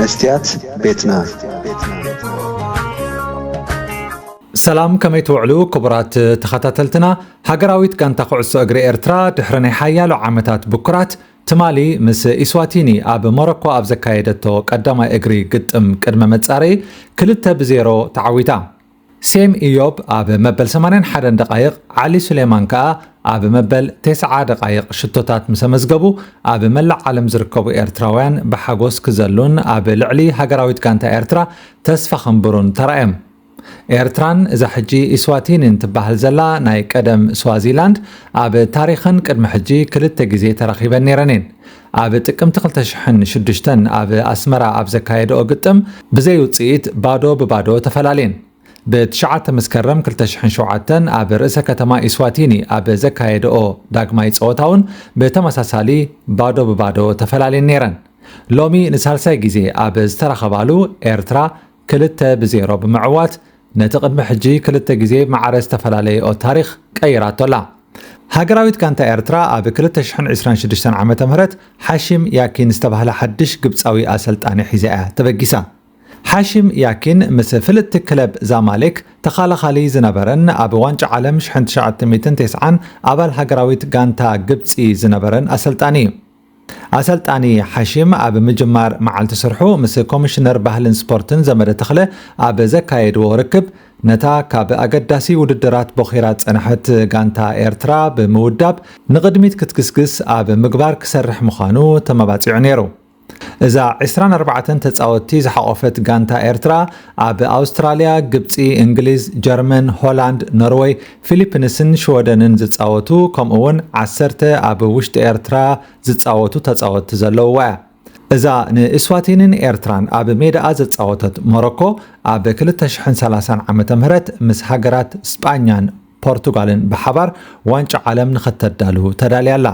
መስትያት ቤትና። ሰላም፣ ከመይ ትውዕሉ ክቡራት ተኸታተልትና? ሃገራዊት ጋንታ ኩዕሶ እግሪ ኤርትራ ድሕሪ ናይ ሓያሎ ዓመታት ብኩራት፣ ትማሊ ምስ ኢስዋቲኒ ኣብ ሞሮኮ ኣብ ዘካየደቶ ቀዳማይ እግሪ ግጥም ቅድመ መጻረዪ ክልተ ብዜሮ ተዓዊታ። ሴም ኢዮብ ኣብ መበል ሰማንያን ሓደን ደቓይቕ፣ ዓሊ ሱሌማን ከኣ ኣብ መበል ተስዓ ደቓይቕ ሽቶታት ምስ ኣመዝገቡ፣ ኣብ መላእ ዓለም ዝርከቡ ኤርትራውያን ብሓጎስ ክዘሉን ኣብ ልዕሊ ሃገራዊት ጋንታ ኤርትራ ተስፋ ከንብሩን ተራእዮም። ኤርትራን እዛ ሕጂ ኢስዋቲኒን ትበሃል ዘላ ናይ ቀደም ስዋዚላንድ፣ ኣብ ታሪኸን ቅድሚ ሕጂ ክልተ ግዜ ተራኺበን ነይረን እየን። ኣብ ጥቅምቲ ክልተ ሽሕን ሽዱሽተን ኣብ ኣስመራ ኣብ ዘካየደኦ ግጥም፣ ብዘይ ውጽኢት ባዶ ብባዶ ተፈላልየን። ብትሽዓተ መስከረም ክልተ ሽሕን ሸውዓተን ኣብ ርእሰ ከተማ ኢስዋቲኒ ኣብ ዘካየደኦ ዳግማይ ጸወታ እውን ብተመሳሳሊ ባዶ ብባዶ ተፈላልየን ነይረን። ሎሚ ንሳልሳይ ግዜ ኣብ ዝተራኸባሉ፣ ኤርትራ ክልተ ብዜሮ ብምዕዋት፣ ነቲ ቅድሚ ሕጂ ክልተ ግዜ ማዕረ ዝተፈላለየኦ ታሪኽ ቀይራቶ ኣላ። ሃገራዊት ጋንታ ኤርትራ ኣብ ክልተ ሽሕን ዕስራን ሽዱሽተን ዓመተ ምህረት ሓሺም ያኪን ዝተባህለ ሓድሽ ግብጻዊ ኣሰልጣኒ ሒዛ እያ ተበጊሳ። ሓሺም ያኪን ምስ ፍልጥቲ ክለብ ዛማሌክ ተኻላኻሊ ዝነበረን ኣብ ዋንጫ ዓለም ሽሕን ትሽዓተ ሚእትን ተስዓን ኣባል ሃገራዊት ጋንታ ግብጺ ዝነበረን ኣሰልጣኒ እዩ። ኣሰልጣኒ ሓሺም ኣብ ምጅማር መዓልቲ ስርሑ ምስ ኮሚሽነር ባህልን ስፖርትን ዘመደ ተኽለ ኣብ ዘካየድዎ ርክብ፣ ነታ ካብ ኣገዳሲ ውድድራት ቦኺራ ዝጸንሐት ጋንታ ኤርትራ ብምውዳብ ንቕድሚት ክትግስግስ ኣብ ምግባር ክሰርሕ ምዃኑ ተመባጺዑ ነይሩ። እዛ ዕስራን ኣርባዕተን ተጻወትቲ ዝሓቖፈት ጋንታ ኤርትራ፣ ኣብ ኣውስትራልያ፣ ግብጺ፣ እንግሊዝ፣ ጀርመን፣ ሆላንድ፣ ኖርወይ፣ ፊሊፒንስን ሽወደንን ዝጻወቱ፣ ከምኡ'ውን ዓሰርተ ኣብ ውሽጢ ኤርትራ ዝጻወቱ ተጻወትቲ ዘለውዋ እያ። እዛ ንእስዋቲንን ኤርትራን ኣብ ሜዳኣ ዘጻወተት ሞሮኮ፣ ኣብ ክልተ ሽሕን ሰላሳን ዓመተ ምህረት ምስ ሃገራት ስጳኛን ፖርቱጋልን ብሓባር ዋንጫ ዓለም ንኸተዳሉ ተዳልያ ኣላ።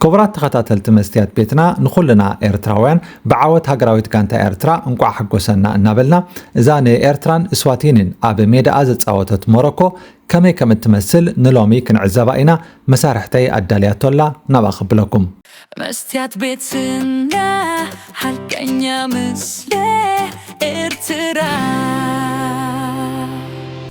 ክቡራት ተኸታተልቲ መስትያት ቤትና፣ ንኹልና ኤርትራውያን ብዓወት ሃገራዊት ጋንታ ኤርትራ እንቋዕ ሓጎሰና እናበልና፣ እዛ ንኤርትራን እስዋቲንን ኣብ ሜዳኣ ዘጻወተት ሞሮኮ ከመይ ከም እትመስል ንሎሚ ክንዕዘባ ኢና። መሳርሕተይ ኣዳልያቶ ኣላ፣ ናብኣ ከብለኩም። መስትያት ቤትና፣ ሓቀኛ ምስለ ኤርትራ።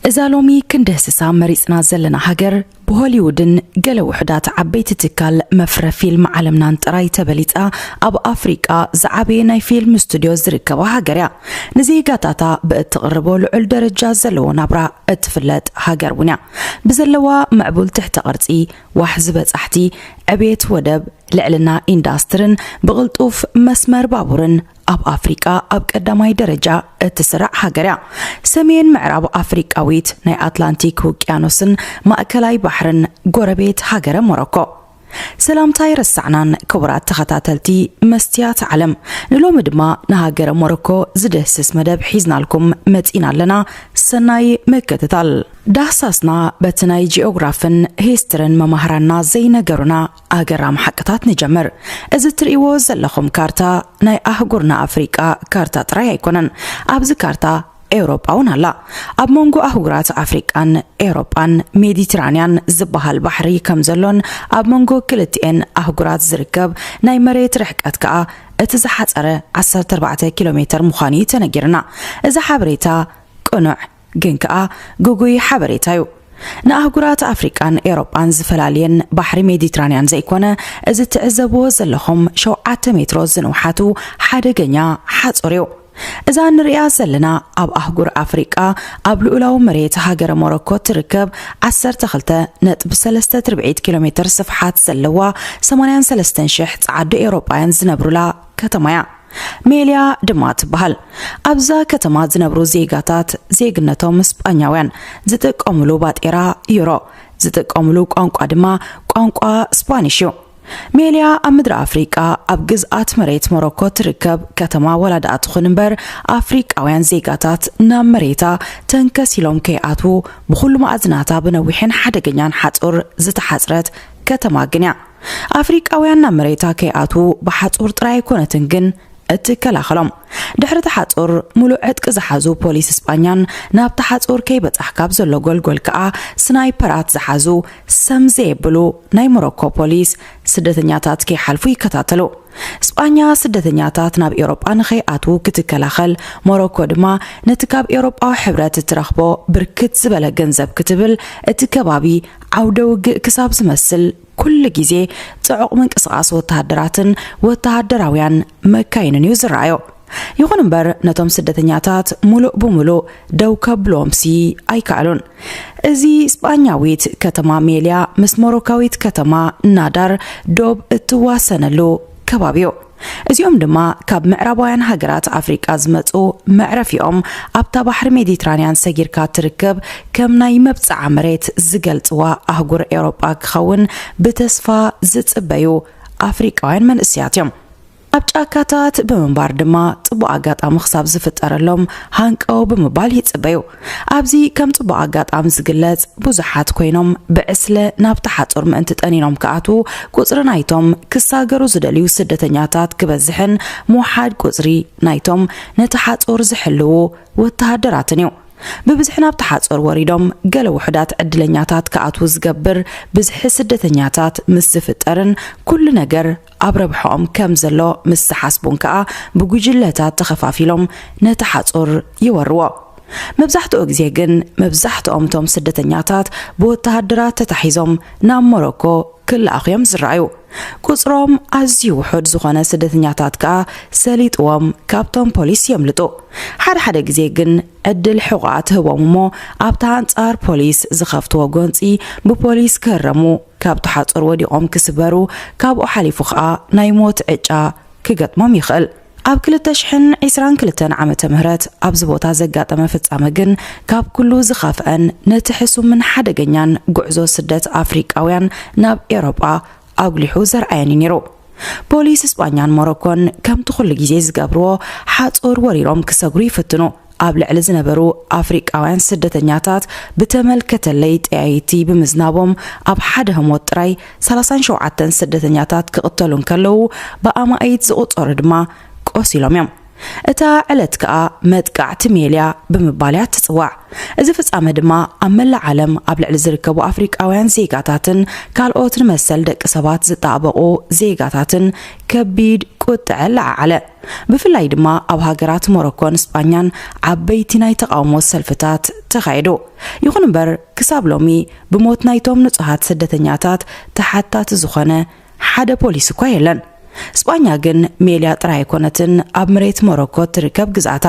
እዛ ሎሚ ክንድህስሳ መሪጽና ዘለና ሃገር፣ ብሆሊውድን ገለ ውሑዳት ዓበይቲ ትካል መፍረ ፊልም ዓለምናን ጥራይ ተበሊጻ፣ ኣብ ኣፍሪቃ ዝዓበየ ናይ ፊልም ስቱድዮ ዝርከባ ሃገር እያ። ንዜጋታታ ብእትቕርቦ ልዑል ደረጃ ዘለዎ ናብራ እትፍለጥ ሃገር እውን እያ። ብዘለዋ ምዕቡል ትሕተ ቅርጺ፣ ዋሕዚ በጻሕቲ፣ ዕቤት ወደብ፣ ልዕልና ኢንዳስትርን ብቕልጡፍ መስመር ባቡርን፣ ኣብ ኣፍሪቃ ኣብ ቀዳማይ ደረጃ እትስራዕ ሃገር እያ። ሰሜን ምዕራብ ኣፍሪቃዊት ናይ ኣትላንቲክ ውቅያኖስን ማእከላይ ባሕርን ጎረቤት ሃገረ ሞሮኮ። ሰላምታ ኣይረሳዕናን ክቡራት ተኸታተልቲ መስትያት ዓለም። ንሎሚ ድማ ንሃገረ ሞሮኮ ዝድህስስ መደብ ሒዝናልኩም መጺና ኣለና። ሰናይ ምክትታል። ዳህሳስና በቲ ናይ ጂኦግራፍን ሂስትርን መማህራንና ዘይነገሩና ኣገራሚ ሓቅታት ንጀምር። እዚ እትርእይዎ ዘለኹም ካርታ ናይ ኣህጉርና ኣፍሪቃ ካርታ ጥራይ ኣይኮነን። ኣብዚ ካርታ ኤውሮጳ እውን ኣላ። ኣብ መንጎ ኣህጉራት ኣፍሪቃን ኤውሮጳን ሜዲትራንያን ዝበሃል ባሕሪ ከም ዘሎን ኣብ መንጎ ክልቲኤን ኣህጉራት ዝርከብ ናይ መሬት ርሕቀት ከኣ እቲ ዝሓጸረ ዓሰርተ ኣርባዕተ ኪሎ ሜተር ምዃኑ እዩ ተነጊርና። እዚ ሓበሬታ ቅኑዕ ግን ከኣ ግጉይ ሓበሬታ እዩ። ንኣህጉራት ኣፍሪቃን ኤውሮጳን ዝፈላልየን ባሕሪ ሜዲትራንያን ዘይኮነ፣ እዚ ትዕዘብዎ ዘለኹም ሸውዓተ ሜትሮ ዝንውሓቱ ሓደገኛ ሓጹር እዩ። እዛ ንርእያ ዘለና ኣብ ኣህጉር ኣፍሪቃ ኣብ ልኡላዊ መሬት ሃገረ ሞሮኮ ትርከብ ዓሰርተ ክልተ ነጥቢ ሰለስተ ትርብዒት ኪሎ ሜትር ስፍሓት ዘለዋ ሰማንያን ሰለስተን ሽሕ ጸዓዱ ኤውሮጳውያን ዝነብሩላ ከተማ እያ። ሜልያ ድማ ትበሃል። ኣብዛ ከተማ ዝነብሩ ዜጋታት ዜግነቶም ስጳኛውያን፣ ዝጥቀምሉ ባጤራ ዩሮ፣ ዝጥቀምሉ ቋንቋ ድማ ቋንቋ ስፓኒሽ እዩ። ሜልያ ኣብ ምድሪ ኣፍሪቃ ኣብ ግዝኣት መሬት ሞሮኮ ትርከብ ከተማ ዋላ ደኣ ትኹን እምበር፣ ኣፍሪቃውያን ዜጋታት ናብ መሬታ ተንከሲሎም ከይኣትዉ ብኹሉ መኣዝናታ ብነዊሕን ሓደገኛን ሓጹር ዝተሓጽረት ከተማ ግን እያ። ኣፍሪቃውያን ናብ መሬታ ከይኣትዉ ብሓጹር ጥራይ ኣይኮነትን ግን እትከላኸሎም። ድሕሪ እቲ ሓጹር፣ ምሉእ ዕጥቂ ዝሓዙ ፖሊስ ስጳኛን ናብቲ ሓጹር ከይበጻሕካ ኣብ ዘሎ ጎልጎል ከኣ ስናይፐራት ዝሓዙ ሰም ዘየብሉ ናይ ሞሮኮ ፖሊስ ስደተኛታት ከይሓልፉ ይከታተሉ። ስጳኛ ስደተኛታት ናብ ኤውሮጳ ንኸይኣትዉ ክትከላኸል፣ ሞሮኮ ድማ ነቲ ካብ ኤውሮጳዊ ሕብረት እትረኽቦ ብርክት ዝበለ ገንዘብ ክትብል፣ እቲ ከባቢ ዓውደ ውግእ ክሳብ ዝመስል ኩሉ ግዜ ጽዑቕ ምንቅስቓስ ወተሃደራትን ወተሃደራውያን መካይንን እዩ ዝረኣዮ። ይኹን እምበር፣ ነቶም ስደተኛታት ሙሉእ ብሙሉእ ደው ከብልዎምሲ ኣይከኣሉን። እዚ ስጳኛዊት ከተማ ሜልያ ምስ ሞሮካዊት ከተማ ናዳር ዶብ እትዋሰነሉ ከባቢ እዩ። እዚኦም ድማ ካብ ምዕራባውያን ሃገራት ኣፍሪቃ ዝመጹ፣ መዕረፊኦም ኣብታ ባሕሪ ሜዲትራንያን ሰጊርካ ትርከብ፣ ከም ናይ መብጽዓ መሬት ዝገልጽዋ ኣህጉር ኤውሮጳ ክኸውን ብተስፋ ዝጽበዩ ኣፍሪቃውያን መንእሰያት እዮም። ኣብ ጫካታት ብምንባር ድማ ጽቡቕ ኣጋጣሚ ክሳብ ዝፍጠረሎም ሃንቀው ብምባል ይጽበዩ። ኣብዚ ከም ጽቡቕ ኣጋጣሚ ዝግለጽ፣ ብዙሓት ኮይኖም ብዕስለ ናብቲ ሓጹር ምእንቲ ጠኒኖም ክኣትዉ፣ ቁጽሪ ናይቶም ክሳገሩ ዝደልዩ ስደተኛታት ክበዝሕን ምውሓድ ቁጽሪ ናይቶም ነቲ ሓጹር ዝሕልዉ ወተሃደራትን እዩ። ብብዝሒ ናብቲ ሓጹር ወሪዶም ገለ ውሑዳት ዕድለኛታት ክኣትዉ ዝገብር ብዝሒ ስደተኛታት ምስ ዝፍጠርን ኩሉ ነገር ኣብ ረብሕኦም ከም ዘሎ ምስ ዝሓስቡን ከኣ ብጉጅለታት ተኸፋፊሎም ነቲ ሓጹር ይወርዎ። መብዛሕትኡ ግዜ ግን መብዛሕትኦም እቶም ስደተኛታት ብወተሃደራት ተታሒዞም ናብ ሞሮኮ ክለኣኹ እዮም ዝረኣዩ። ቁጽሮም ኣዝዩ ውሑድ ዝኾነ ስደተኛታት ከኣ ሰሊጥዎም ካብቶም ፖሊስ የምልጡ። ሓደ ሓደ ግዜ ግን ዕድል ሕቖኣ ትህቦም እሞ ኣብታ ኣንጻር ፖሊስ ዝኸፍትዎ ጎንጺ ብፖሊስ ክህረሙ፣ ካብቲ ሓጹር ወዲቖም ክስበሩ፣ ካብኡ ሓሊፉ ከኣ ናይ ሞት ዕጫ ክገጥሞም ይኽእል። ኣብ ክልተ ሽሕን ዕስራን ክልተን ዓመተ ምህረት ኣብዚ ቦታ ዘጋጠመ ፍጻመ ግን ካብ ኩሉ ዝኸፍአን ነቲ ሕሱምን ሓደገኛን ጉዕዞ ስደት ኣፍሪቃውያን ናብ ኤውሮጳ ኣጉሊሑ ዘርኣየን እዩ ነይሩ። ፖሊስ እስጳኛን ሞሮኮን ከምቲ ኩሉ ግዜ ዝገብርዎ ሓጹር ወሪሮም ክሰግሩ ይፍትኑ። ኣብ ልዕሊ ዝነበሩ ኣፍሪቃውያን ስደተኛታት ብተመልከተለይ ጠያይቲ ብምዝናቦም ኣብ ሓደ ህሞት ጥራይ ሰላሳን ሸውዓተን ስደተኛታት ክቕተሉ እንከለዉ ብኣማኢት ዝቑጸሩ ድማ ቆሲሎም እዮም። እታ ዕለት ከኣ መጥቃዕቲ ሜልያ ብምባል እያ ትጽዋዕ። እዚ ፍጻመ ድማ ኣብ መላእ ዓለም ኣብ ልዕሊ ዝርከቡ ኣፍሪቃውያን ዜጋታትን ካልኦት ንመሰል ደቂ ሰባት ዝጣበቑ ዜጋታትን ከቢድ ቁጥዐ ለዓዓለ። ብፍላይ ድማ ኣብ ሃገራት ሞሮኮን ስጳኛን ዓበይቲ ናይ ተቓውሞ ሰልፍታት ተኻየዱ። ይኹን እምበር ክሳብ ሎሚ ብሞት ናይቶም ንጹሃት ስደተኛታት ተሓታቲ ዝኾነ ሓደ ፖሊስ እኳ የለን። ስጳኛ ግን ሜልያ ጥራይ ኣይኮነትን ኣብ መሬት ሞሮኮ ትርከብ ግዝኣታ።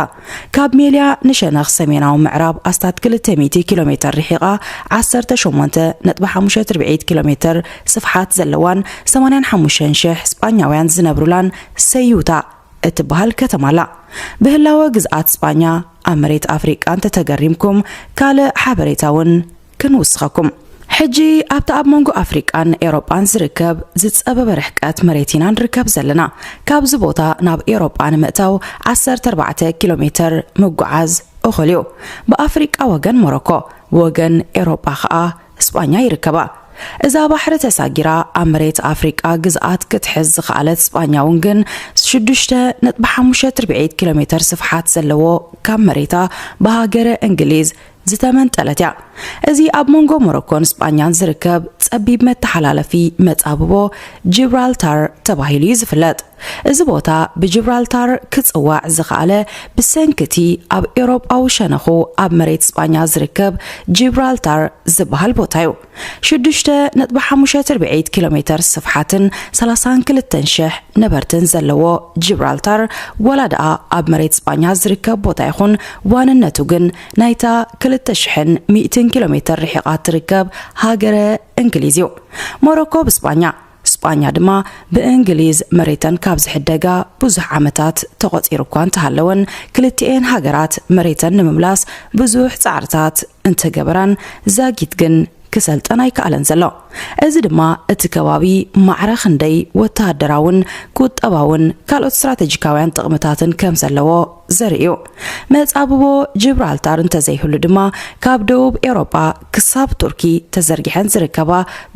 ካብ ሜልያ ንሸነኽ ሰሜናዊ ምዕራብ ኣስታት ክልተ ሚእቲ ኪሎ ሜተር ርሒቓ ዓሰርተ ሸሞንተ ነጥቢ ሓሙሽተ ኪሎ ሜተር ስፍሓት ዘለዋን ሰማንያን ሓሙሽተን ሽሕ ስጳኛውያን ዝነብሩላን ሰዩታ እትበሃል ከተማ ኣላ። ብህላወ ግዝኣት ስጳኛ ኣብ መሬት ኣፍሪቃ እንተተገሪምኩም ካልእ ሓበሬታ እውን ክንውስኸኩም። ሕጂ ኣብቲ ኣብ መንጎ ኣፍሪቃን ኤውሮጳን ዝርከብ ዝጸበበ ርሕቀት መሬት ኢና ንርከብ ዘለና። ካብዚ ቦታ ናብ ኤውሮጳ ንምእታው ዓሰርተ ኣርባዕተ ኪሎ ሜተር ምጉዓዝ እኹል እዩ። ብኣፍሪቃ ወገን ሞሮኮ፣ ወገን ኤውሮጳ ኸኣ ስጳኛ ይርከባ። እዛ ባሕሪ ተሳጊራ ኣብ መሬት ኣፍሪቃ ግዝኣት ክትሕዝ ዝኸኣለት ስጳኛ እውን ግን ሽዱሽተ ነጥቢ ሓሙሽተ ኪሎ ሜተር ስፍሓት ዘለዎ ካብ መሬታ ብሃገረ እንግሊዝ ዝተመንጠለት እያ። እዚ ኣብ መንጎ ሞሮኮን ስጳኛን ዝርከብ ጸቢብ መተሓላለፊ መጻብቦ ጂብራልታር ተባሂሉ እዩ ዝፍለጥ። እዚ ቦታ ብጂብራልታር ክጽዋዕ ዝኸኣለ ብሰንኪ እቲ ኣብ ኤውሮጳዊ ሸነኹ ኣብ መሬት ስጳኛ ዝርከብ ጂብራልታር ዝበሃል ቦታ እዩ። ሽዱሽተ ነጥቢ ሓሙሽተ ኪሎ ሜተር ስፍሓትን ሰላሳን ክልተን ሽሕ ነበርትን ዘለዎ ጂብራልታር፣ ዋላ ደኣ ኣብ መሬት ስጳኛ ዝርከብ ቦታ ይኹን፣ ዋንነቱ ግን ናይታ ክልተ ሽሕን ሚእትን ኪሎ ሜተር ርሒቓ ትርከብ ሃገረ እንግሊዝ እዩ። ሞሮኮ ብስጳኛ፣ ስጳኛ ድማ ብእንግሊዝ መሬተን ካብ ዝሕደጋ ብዙሕ ዓመታት ተቖጺሩ እኳ እንተሃለወን፣ ክልቲኤን ሃገራት መሬተን ንምምላስ ብዙሕ ጻዕርታት እንተገበራን፣ ዛጊት ግን ክሰልጠን ኣይከኣለን ዘሎ። እዚ ድማ እቲ ከባቢ ማዕረ ክንደይ ወተሃደራውን ቁጠባውን ካልኦት ስትራተጂካውያን ጥቕምታትን ከም ዘለዎ ዘርኢ እዩ። መጻብቦ ጂብራልታር እንተዘይህሉ ድማ፣ ካብ ደቡብ ኤውሮጳ ክሳብ ቱርኪ ተዘርጊሐን ዝርከባ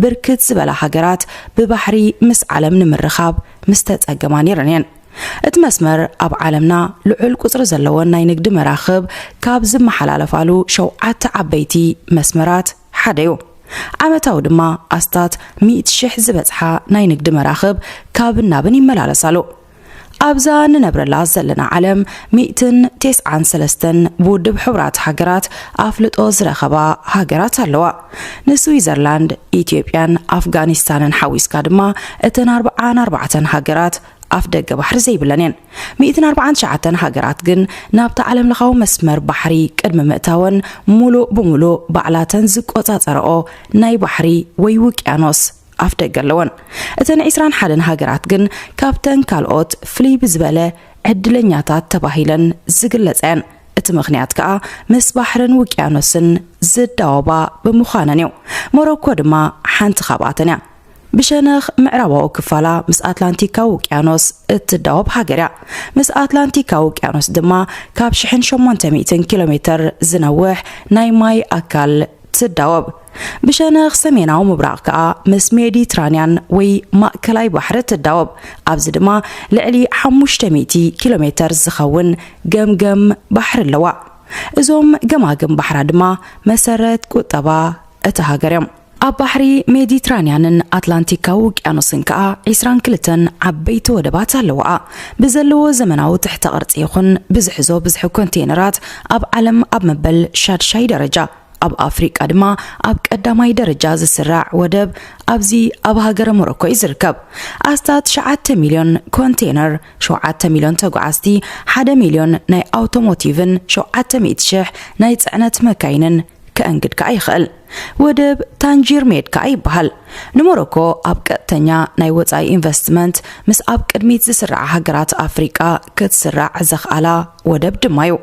ብርክት ዝበላ ሃገራት ብባሕሪ ምስ ዓለም ንምርኻብ ምስ ተጸገማ ነይረን እየን። እቲ መስመር ኣብ ዓለምና ልዑል ቁጽሪ ዘለወን ናይ ንግዲ መራኽብ ካብ ዝመሓላለፋሉ ሸውዓተ ዓበይቲ መስመራት ሓደ እዩ። ዓመታዊ ድማ ኣስታት ሚእቲ ሽሕ ዝበጽሓ ናይ ንግዲ መራኽብ ካብን ናብን ይመላለሳሉ። ኣብዛ ንነብረላ ዘለና ዓለም ሚእትን ተስዓን ሰለስተን ብውድብ ሕቡራት ሃገራት ኣፍልጦ ዝረኸባ ሃገራት ኣለዋ። ንስዊዘርላንድ፣ ኢትዮጵያን ኣፍጋኒስታንን ሓዊስካ ድማ እተን ኣርብዓን ኣርባዕተን ሃገራት ኣፍ ደገ ባሕሪ ዘይብለን እየን። ሚእትን ኣርባዓን ትሽዓተን ሃገራት ግን ናብቲ ዓለም ለኻዊ መስመር ባሕሪ ቅድሚ ምእታወን ሙሉእ ብሙሉእ ባዕላተን ዝቆጻጸረኦ ናይ ባሕሪ ወይ ውቅያኖስ ኣፍ ደገ ኣለወን። እተን ዕስራን ሓደን ሃገራት ግን ካብተን ካልኦት ፍልይ ብዝበለ ዕድለኛታት ተባሂለን ዝግለጻ እየን። እቲ ምኽንያት ከኣ ምስ ባሕርን ውቅያኖስን ዝዳወባ ብምዃነን እዩ። ሞሮኮ ድማ ሓንቲ ካብኣተን እያ። ብሸነኽ ምዕራባዊ ክፋላ ምስ ኣትላንቲካዊ ውቅያኖስ እትዳወብ ሃገር እያ። ምስ ኣትላንቲካዊ ውቅያኖስ ድማ ካብ ሽሕን ሸሞንተ ሚእትን ኪሎ ሜተር ዝነውሕ ናይ ማይ ኣካል ትዳወብ። ብሸነኽ ሰሜናዊ ምብራቕ ከኣ ምስ ሜዲትራንያን ወይ ማእከላይ ባሕሪ ትዳወብ። ኣብዚ ድማ ልዕሊ ሓሙሽተ ሚእቲ ኪሎ ሜተር ዝኸውን ገምገም ባሕሪ ኣለዋ። እዞም ገማግም ባሕራ ድማ መሰረት ቁጠባ እታ ሃገር እዮም። ኣብ ባሕሪ ሜዲትራንያንን ኣትላንቲካዊ ውቅያኖስን ከኣ ዒስራን ክልተን ዓበይቲ ወደባት ኣለዋኣ። ብዘለዎ ዘመናዊ ትሕተ ቅርጺ ይኹን ብዝሕዞ ብዝሒ ኮንቴይነራት ኣብ ዓለም ኣብ መበል ሻድሻይ ደረጃ፣ ኣብ ኣፍሪቃ ድማ ኣብ ቀዳማይ ደረጃ ዝስራዕ ወደብ ኣብዚ ኣብ ሃገረ ሞሮኮ እዩ ዝርከብ። ኣስታት ትሽዓተ ሚልዮን ኮንቴይነር፣ ሸውዓተ ሚልዮን ተጓዓዝቲ፣ ሓደ ሚልዮን ናይ ኣውቶሞቲቭን ሸውዓተ ሚእቲ ሽሕ ናይ ጽዕነት መካይንን ከእንግድ ከኣ ይኽእል። ወደብ ታንጂር ሜድ ከኣ ይበሃል። ንሞሮኮ ኣብ ቀጥተኛ ናይ ወጻኢ ኢንቨስትመንት ምስ ኣብ ቅድሚት ዝስርዓ ሃገራት ኣፍሪቃ ክትስራዕ ዘኽኣላ ወደብ ድማ እዩ።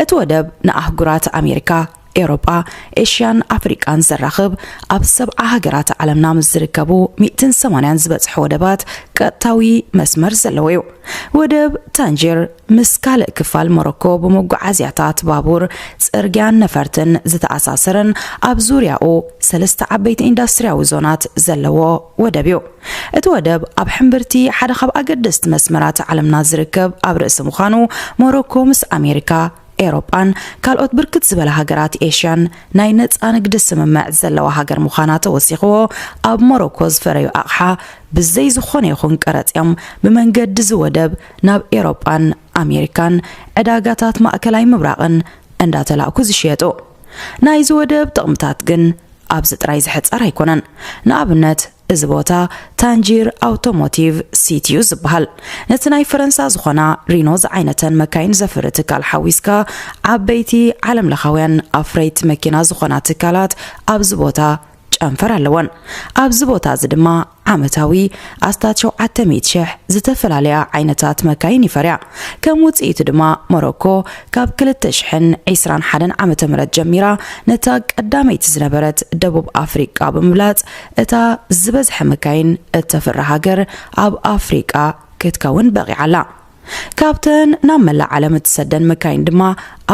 እቲ ወደብ ንኣህጉራት ኣሜሪካ፣ ኤውሮጳ፣ ኤሽያን ኣፍሪቃን ዘራኽብ ኣብ ሰብዓ ሃገራት ዓለምና ምስ ዝርከቡ ሚእትን ሰማንያን ዝበጽሑ ወደባት ቀጥታዊ መስመር ዘለዎ እዩ። ወደብ ታንጂር ምስ ካልእ ክፋል ሞሮኮ ብመጓዓዝያታት ባቡር፣ ጽርግያን ነፈርትን ዝተኣሳሰረን ኣብ ዙርያኡ ሰለስተ ዓበይቲ ኢንዳስትርያዊ ዞናት ዘለዎ ወደብ እዩ። እቲ ወደብ ኣብ ሕምብርቲ ሓደ ካብ ኣገደስቲ መስመራት ዓለምና ዝርከብ ኣብ ርእሲ ምዃኑ፣ ሞሮኮ ምስ ኣሜሪካ፣ ኤውሮጳን ካልኦት ብርክት ዝበላ ሃገራት ኤሽያን ናይ ነጻ ንግዲ ስምምዕ ዘለዋ ሃገር ምዃና ተወሲኽዎ፣ ኣብ ሞሮኮ ዝፈረዩ ኣቕሓ ብዘይ ዝኾነ ይኹን ቀረጽ እዮም ብመንገዲ እዚ ወደብ ናብ ኤውሮጳን ኣሜሪካን ዕዳጋታት ማእከላይ ምብራቕን እንዳተላእኩ ዝሽየጡ። ናይዚ ወደብ ጥቕምታት ግን ኣብዚ ጥራይ ዝሕጸር ኣይኮነን። ንኣብነት፣ እዚ ቦታ ታንጂር ኣውቶሞቲቭ ሲቲ እዩ ዝበሃል። ነቲ ናይ ፈረንሳ ዝኾና ሪኖ ዝዓይነተን መካይን ዘፍሪ ትካል ሓዊስካ፣ ዓበይቲ ዓለምለኻውያን ኣፍረይቲ መኪና ዝኾና ትካላት ኣብዚ ቦታ ጨንፈር ኣለወን። ኣብዚ ቦታ እዚ ድማ ዓመታዊ ኣስታት ሸውዓተ ሚእቲ ሽሕ ዝተፈላለያ ዓይነታት መካይን ይፈርያ። ከም ውጽኢቱ ድማ ሞሮኮ ካብ ክልተ ሽሕን ዕስራን ሓደን ዓመተ ምህረት ጀሚራ ነታ ቀዳመይቲ ዝነበረት ደቡብ ኣፍሪቃ ብምብላጽ እታ ዝበዝሐ መካይን እተፍሪ ሃገር ኣብ ኣፍሪቃ ክትከውን በቒዓ ኣላ። ካብተን ናብ መላእ ዓለም እትሰደን መካይን ድማ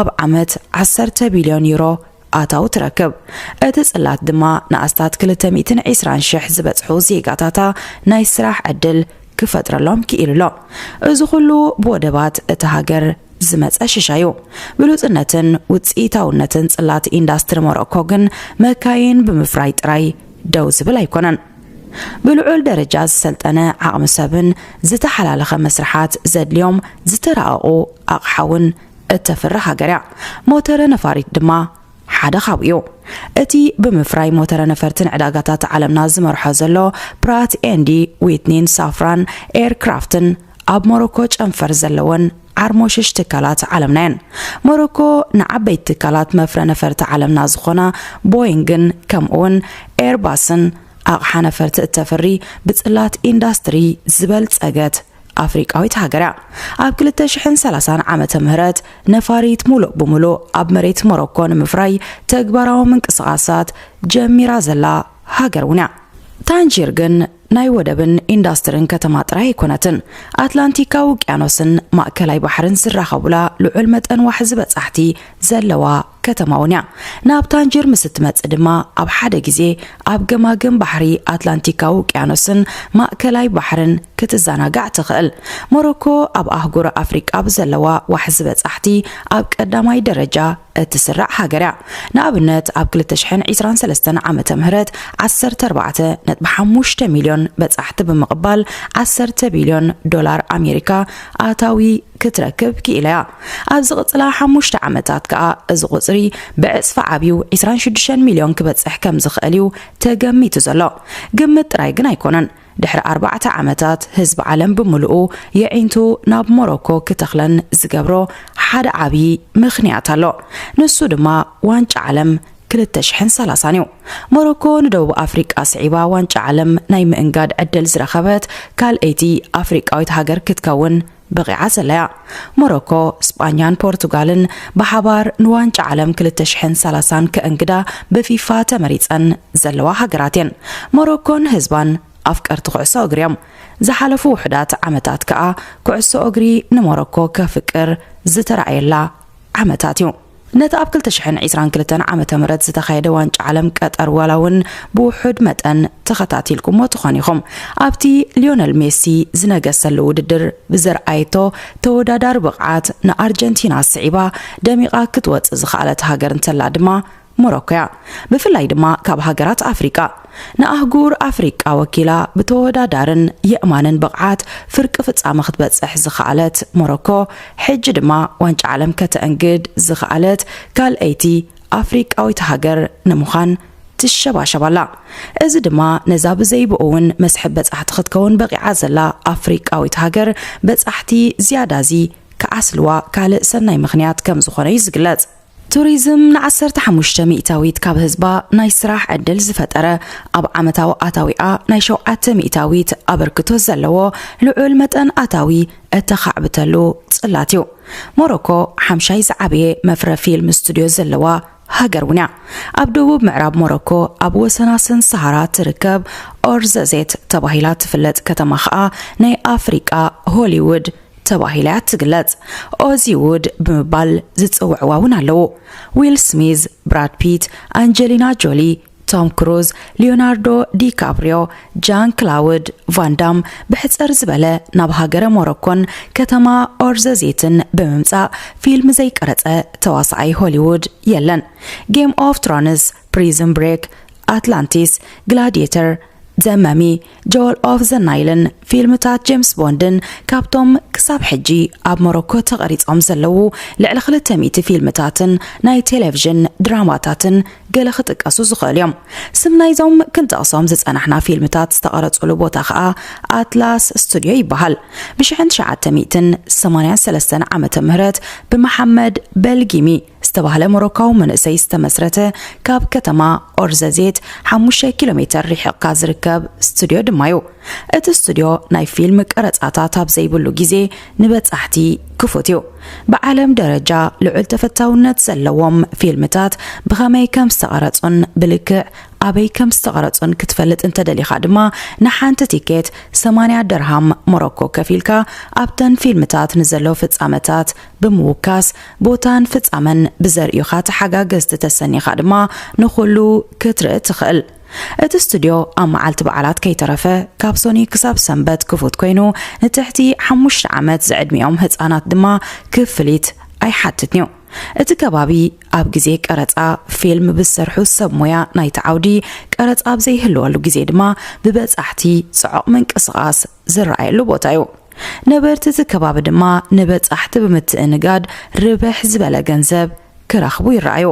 ኣብ ዓመት ዓሰርተ ቢልዮን ዩሮ ኣታዊ ትረክብ። እቲ ጽላት ድማ ንኣስታት ክልተ ሚእትን ዕስራን ሽሕ ዝበጽሑ ዜጋታታ ናይ ስራሕ ዕድል ክፈጥረሎም ክኢሉ ኣሎ። እዚ ኩሉ ብወደባት እታ ሃገር ዝመጸ ሽሻ እዩ። ብሉጽነትን ውጽኢታውነትን ጽላት ኢንዳስትሪ ሞሮኮ ግን መካይን ብምፍራይ ጥራይ ደው ዝብል ኣይኮነን። ብልዑል ደረጃ ዝሰልጠነ ዓቕሚ ሰብን ዝተሓላለኸ መስርሓት ዘድልዮም ዝተራቐቑ ኣቕሓ እውን እተፍርህ ሃገር እያ። ሞተረ ነፋሪት ድማ ሓደ ካብኡ እዩ። እቲ ብምፍራይ ሞተረ ነፈርትን ዕዳጋታት ዓለምና ዝመርሖ ዘሎ ፕራት ኤንዲ ዊትኒን ሳፍራን ኤርክራፍትን ኣብ ሞሮኮ ጨንፈር ዘለወን ዓርሞሽሽ ትካላት ዓለምና እየን። ሞሮኮ ንዓበይቲ ትካላት መፍረ ነፈርቲ ዓለምና ዝኾና ቦይንግን ከምኡውን ኤርባስን ኣቕሓ ነፈርቲ እተፍሪ ብጽላት ኢንዳስትሪ ዝበልጸገት ኣፍሪቃዊት ሃገር እያ። ኣብ ክልተ ሽሕን ሰላሳን ዓመተ ምህረት ነፋሪት ሙሉእ ብሙሉእ ኣብ መሬት ሞሮኮ ንምፍራይ ተግባራዊ ምንቅስቓሳት ጀሚራ ዘላ ሃገር እውን እያ። ታንጂር ግን ናይ ወደብን ኢንዳስትርን ከተማ ጥራይ ኣይኮነትን። ኣትላንቲካዊ ውቅያኖስን ማእከላይ ባሕርን ዝራኸቡላ ልዑል መጠን ዋሕዚ በጻሕቲ ዘለዋ ከተማ እውን እያ። ናብ ታንጀር ምስ እትመጽእ ድማ ኣብ ሓደ ግዜ ኣብ ገማግም ባሕሪ ኣትላንቲካዊ ውቅያኖስን ማእከላይ ባሕርን ክትዘናጋዕ ትኽእል። ሞሮኮ ኣብ ኣህጉር ኣፍሪቃ ብዘለዋ ዋሕዚ በጻሕቲ ኣብ ቀዳማይ ደረጃ እትስራዕ ሃገር እያ። ንኣብነት ኣብ ክልተ ሽሕን ዕስራን ሰለስተን ዓመተ ምህረት ዓሰርተ ኣርባዕተ ነጥቢ ሓሙሽተ ሚልዮን በጻሕቲ ብምቕባል ዓሰርተ ቢልዮን ዶላር ኣሜሪካ ኣታዊ ክትረክብ ክኢላ እያ። ኣብ ዝቕጽላ ሓሙሽተ ዓመታት ከኣ እዚ ቁጽሪ ብዕጽፊ ዓብዩ ዕስራን ሽዱሽተን ሚልዮን ክበጽሕ ከም ዝኽእል እዩ ተገሚቱ ዘሎ። ግምት ጥራይ ግን ኣይኮነን። ድሕሪ ኣርባዕተ ዓመታት ህዝቢ ዓለም ብምሉኡ የዒንቱ ናብ ሞሮኮ ክተኽለን ዝገብሮ ሓደ ዓብዪ ምኽንያት ኣሎ። ንሱ ድማ ዋንጫ ዓለም ክልተ ሽሕን ሰላሳን እዩ። ሞሮኮ ንደቡብ ኣፍሪቃ ስዒባ ዋንጫ ዓለም ናይ ምእንጋድ ዕድል ዝረኸበት ካልኣይቲ ኣፍሪቃዊት ሃገር ክትከውን በቒዓ ዘላ እያ። ሞሮኮ፣ ስጳኛን ፖርቱጋልን ብሓባር ንዋንጫ ዓለም ክልተ ሽሕን ሰላሳን ከእንግዳ ብፊፋ ተመሪጸን ዘለዋ ሃገራት እየን። ሞሮኮን ህዝባን ኣፍቀርቲ ኩዕሶ እግሪ እዮም። ዝሓለፉ ውሑዳት ዓመታት ከኣ ኩዕሶ እግሪ ንሞሮኮ ከፍቅር ዝተራእየላ ዓመታት እዩ። ነቲ ኣብ ክልተ ሽሕን ዕስራን ክልተን ዓመተ ምህረት ዝተኻየደ ዋንጫ ዓለም ቀጠር ዋላ እውን ብውሑድ መጠን ተኸታቲልኩሞ ትኾን ኢኹም። ኣብቲ ሊዮነል ሜሲ ዝነገሰሉ ውድድር ብዘርኣየቶ ተወዳዳሪ ብቕዓት ንኣርጀንቲና ስዒባ ደሚቓ ክትወጽእ ዝኸኣለት ሃገር እንተላ ድማ ሞሮኮ እያ። ብፍላይ ድማ ካብ ሃገራት ኣፍሪቃ። ንኣህጉር ኣፍሪቃ ወኪላ ብተወዳዳርን የእማንን ብቕዓት ፍርቂ ፍጻመ ክትበጽሕ ዝኸኣለት ሞሮኮ፣ ሕጂ ድማ ዋንጫ ዓለም ከተእንግድ ዝኸኣለት ካልኣይቲ ኣፍሪቃዊት ሃገር ንምዃን ትሸባሸብ ኣላ። እዚ ድማ ነዛ ብዘይብኡ እውን መስሕብ በጻሕቲ ክትከውን በቒዓ ዘላ ኣፍሪቃዊት ሃገር በጻሕቲ ዝያዳ እዚ ክዓስልዋ ካልእ ሰናይ ምኽንያት ከም ዝኾነ እዩ ዝግለጽ። ቱሪዝም ንዓሰርተ ሓሙሽተ ሚእታዊት ካብ ህዝባ ናይ ስራሕ ዕድል ዝፈጠረ፣ ኣብ ዓመታዊ ኣታዊኣ ናይ ሸውዓተ ሚእታዊት ኣበርክቶ ዘለዎ ልዑል መጠን ኣታዊ እተኻዕብተሉ ጽላት እዩ። ሞሮኮ ሓምሻይ ዝዓበየ መፍረ ፊልም ስቱድዮ ዘለዋ ሃገር እውን እያ። ኣብ ደቡብ ምዕራብ ሞሮኮ ኣብ ወሰናስን ሰሃራ ትርከብ ኦርዘዜት ተባሂላ ትፍለጥ ከተማ ኸኣ ናይ ኣፍሪቃ ሆሊውድ ተባሂላ እያ ትግለጽ። ኦዚውድ ብምባል ዝጽውዕዋ እውን ኣለዉ። ዊል ስሚዝ፣ ብራድ ፒት፣ ኣንጀሊና ጆሊ፣ ቶም ክሩዝ፣ ሊዮናርዶ ዲካፕሪዮ፣ ጃን ክላውድ ቫንዳም ብሕጽር ዝበለ ናብ ሃገረ ሞሮኮን ከተማ ኦርዘዜትን ብምምጻእ ፊልም ዘይቀረጸ ተዋሳኣይ ሆሊውድ የለን። ጌም ኦፍ ትሮንስ፣ ፕሪዝን ብሬክ፣ ኣትላንቲስ፣ ግላዲየተር፣ ዘ መሚ፣ ጆል ኦፍ ዘ ናይልን ፊልምታት ጄምስ ቦንድን ካብቶም ክሳብ ሕጂ ኣብ ሞሮኮ ተቐሪጾም ዘለዉ ልዕሊ ክልተ ሚእቲ ፊልምታትን ናይ ቴሌቪዥን ድራማታትን ገለ ክጥቀሱ ዝኽእሉ እዮም። ስም ናይዞም ክንጠቕሶም ዝጸናሕና ፊልምታት ዝተቐረጹሉ ቦታ ኸኣ ኣትላስ ስቱድዮ ይበሃል። ብሽሕን ትሽዓተ ሚእትን ሰማንያን ሰለስተን ዓመተ ምህረት ብመሓመድ በልጊሚ ዝተባህለ ሞሮካዊ መንእሰይ ዝተመስረተ፣ ካብ ከተማ ኦርዘዜት ሓሙሽተ ኪሎ ሜተር ርሒቕካ ዝርከብ ስቱድዮ ድማ እዩ። እቲ ስቱድዮ ናይ ፊልም ቀረጻታት ኣብ ዘይብሉ ግዜ ንበጻሕቲ ክፉት እዩ። ብዓለም ደረጃ ልዑል ተፈታውነት ዘለዎም ፊልምታት ብኸመይ ከም ዝተቐረጹን ብልክዕ ኣበይ ከም ዝተቐረጹን ክትፈልጥ እንተደሊኻ ድማ፣ ንሓንቲ ቲኬት ሰማንያ ደርሃም ሞሮኮ ከፊልካ ኣብተን ፊልምታት ንዘለዉ ፍጻመታት ብምውካስ፣ ቦታን ፍጻመን ብዘርእዩኻ ተሓጋገዝቲ ተሰኒኻ ድማ ንኹሉ ክትርኢ ትኽእል። እቲ ስቱድዮ ኣብ መዓልቲ በዓላት ከይተረፈ ካብ ሶኒ ክሳብ ሰንበት ክፉት ኮይኑ፣ ንትሕቲ ሓሙሽተ ዓመት ዝዕድሚኦም ህጻናት ድማ ክፍሊት ኣይሓትትን'ዩ። እቲ ከባቢ ኣብ ግዜ ቀረጻ ፊልም ብዝሰርሑ ሰብ ሞያ ናይቲ ዓውዲ፣ ቀረጻ ኣብ ዘይህልወሉ ግዜ ድማ ብበጻሕቲ ጽዑቕ ምንቅስቓስ ዝረኣየሉ ቦታ እዩ። ነበርቲ እቲ ከባቢ ድማ ንበጻሕቲ ብምትእንጋድ ርብሕ ዝበለ ገንዘብ ክረኽቡ ይረኣዩ።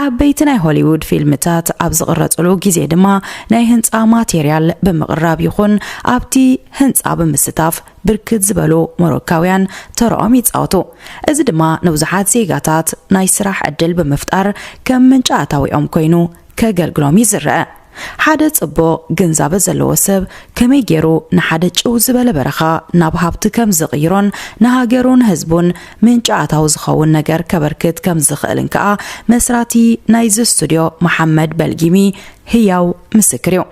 ዓበይቲ ናይ ሆሊውድ ፊልምታት ኣብ ዝቕረጽሉ ግዜ ድማ ናይ ህንጻ ማቴርያል ብምቕራብ ይኹን ኣብቲ ህንጻ ብምስታፍ ብርክት ዝበሉ ሞሮካውያን ተረኦም ይጻወቱ። እዚ ድማ ንብዙሓት ዜጋታት ናይ ስራሕ ዕድል ብምፍጣር ከም ምንጪ ኣታዊኦም ኮይኑ ከገልግሎም እዩ ዝረአ። ሓደ ጽቡቕ ግንዛበ ዘለዎ ሰብ ከመይ ገይሩ ንሓደ ጭው ዝበለ በረኻ ናብ ሃብቲ ከም ዝቕይሮን ንሃገሩን ህዝቡን ምንጪ ኣታዊ ዝኸውን ነገር ከበርክት ከም ዝኽእልን ከኣ መስራቲ ናይዚ ስቱድዮ መሓመድ በልጊሚ ህያው ምስክር እዩ።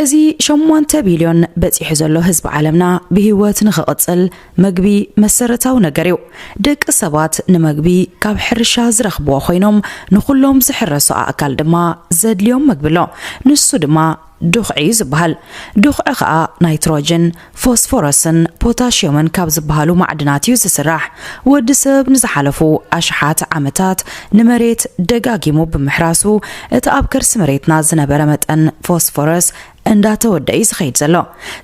እዚ ሸሞንተ ቢልዮን በጺሑ ዘሎ ህዝቢ ዓለምና ብህይወት ንኽቕጽል መግቢ መሰረታዊ ነገር እዩ። ደቂ ሰባት ንመግቢ ካብ ሕርሻ ዝረኽብዎ ኮይኖም፣ ንኹሎም ዝሕረሱ ኣእካል ድማ ዘድልዮም መግቢ ኣሎ። ንሱ ድማ ዱኽዒ እዩ ዝበሃል። ዱኽዒ ኸኣ ናይትሮጅን፣ ፎስፎረስን ፖታሽዮምን ካብ ዝበሃሉ ማዕድናት እዩ ዝስራሕ። ወዲ ሰብ ንዝሓለፉ ኣሽሓት ዓመታት ንመሬት ደጋጊሙ ብምሕራሱ፣ እቲ ኣብ ከርሲ መሬትና ዝነበረ መጠን ፎስፎረስ እንዳተወደአ እዩ ዝኸይድ ዘሎ።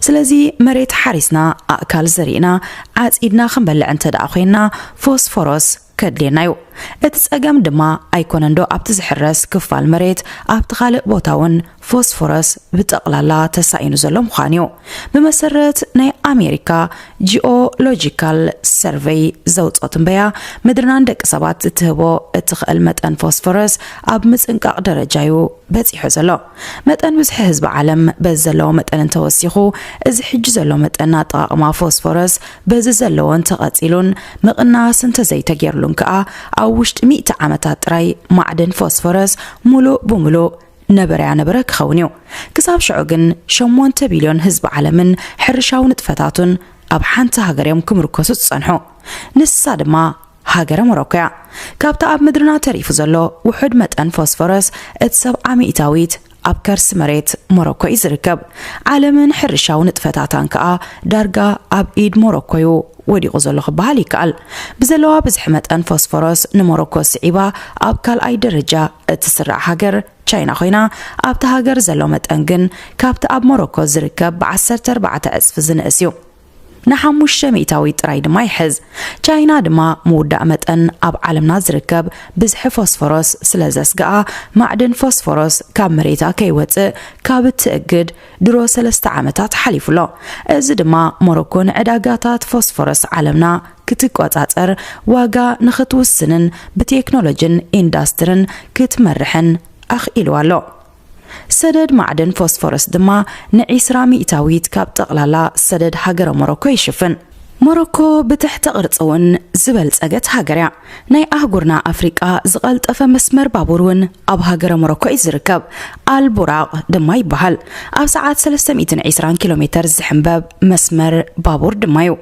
ስለዚ መሬት ሓሪስና፣ ኣእካል ዘሪእና፣ ዓጺድና ክንበልዕ እንተ ደኣ ኮይንና፣ ፎስፎረስ ከድልየና እዩ። እቲ ጸገም ድማ ኣይኮነንዶ ኣብቲ ዝሕረስ ክፋል መሬት፣ ኣብቲ ካልእ ቦታ እውን ፎስፎረስ ብጠቕላላ ተሳኢኑ ዘሎ ምዃን እዩ። ብመሰረት ናይ ኣሜሪካ ጂኦሎጂካል ሰርቨይ ዘውፅኦ ትንበያ፣ ምድርናን ደቂ ሰባት እትህቦ እትኽእል መጠን ፎስፎረስ ኣብ ምጽንቃቕ ደረጃ እዩ በጺሑ ዘሎ። መጠን ብዝሒ ህዝቢ ዓለም በዚ ዘለዎ መጠን እንተወሲኹ፣ እዚ ሕጂ ዘሎ መጠን ኣጠቓቕማ ፎስፎረስ በዚ ዘለዎ እንተቐጺሉን ምቕናስ እንተዘይተገይርሉን ከኣ፣ ኣብ ውሽጢ ሚእቲ ዓመታት ጥራይ ማዕድን ፎስፎረስ ሙሉእ ብሙሉእ ነበረያ ነበረ ክኸውን እዩ። ክሳብ ሽዑ ግን ሸሞንተ ቢልዮን ህዝቢ ዓለምን ሕርሻዊ ንጥፈታቱን ኣብ ሓንቲ ሃገር እዮም ክምርኮሱ ዝጸንሑ። ንሳ ድማ ሃገረ ሞሮኮ እያ። ካብቲ ኣብ ምድርና ተሪፉ ዘሎ ውሑድ መጠን ፎስፎረስ፣ እቲ ሰብዓ ሚእታዊት ኣብ ከርሲ መሬት ሞሮኮ እዩ ዝርከብ። ዓለምን ሕርሻዊ ንጥፈታታን ከኣ ዳርጋ ኣብ ኢድ ሞሮኮ እዩ ወዲቑ ዘሎ ክበሃል ይከኣል። ብዘለዋ ብዝሒ መጠን ፎስፎረስ ንሞሮኮ ስዒባ ኣብ ካልኣይ ደረጃ እትስራዕ ሃገር ቻይና ኮይና፣ ኣብቲ ሃገር ዘሎ መጠን ግን ካብቲ ኣብ ሞሮኮ ዝርከብ ብዓሰርተ ኣርባዕተ ዕጽፊ ዝንእስ እዩ። ንሓሙሽተ ሚእታዊት ጥራይ ድማ ይሕዝ። ቻይና ድማ ምውዳእ መጠን ኣብ ዓለምና ዝርከብ ብዝሒ ፎስፎረስ ስለ ዘስግኣ፣ ማዕድን ፎስፎረስ ካብ መሬታ ከይወጽእ ካብ እትእግድ ድሮ ሰለስተ ዓመታት ሓሊፉ ኣሎ። እዚ ድማ ሞሮኮ ንዕዳጋታት ፎስፎረስ ዓለምና ክትቆጻጸር፣ ዋጋ ንኽትውስንን ብቴክኖሎጂን ኢንዳስትርን ክትመርሕን ኣኽኢልዋ ኣሎ። ሰደድ ማዕድን ፎስፎረስ ድማ ንዒስራ ሚእታዊት ካብ ጠቕላላ ሰደድ ሃገረ ሞሮኮ ይሽፍን። ሞሮኮ ብትሕተ ቅርጺ እውን ዝበልጸገት ሃገር እያ። ናይ ኣህጉርና ኣፍሪቃ ዝቐልጠፈ መስመር ባቡር እውን ኣብ ሃገረ ሞሮኮ እዩ ዝርከብ። ኣልቡራቕ ድማ ይበሃል። ኣብ ሰዓት ሰለስተ ሚእትን ዕስራን ኪሎ ሜተር ዝሕንበብ መስመር ባቡር ድማ እዩ።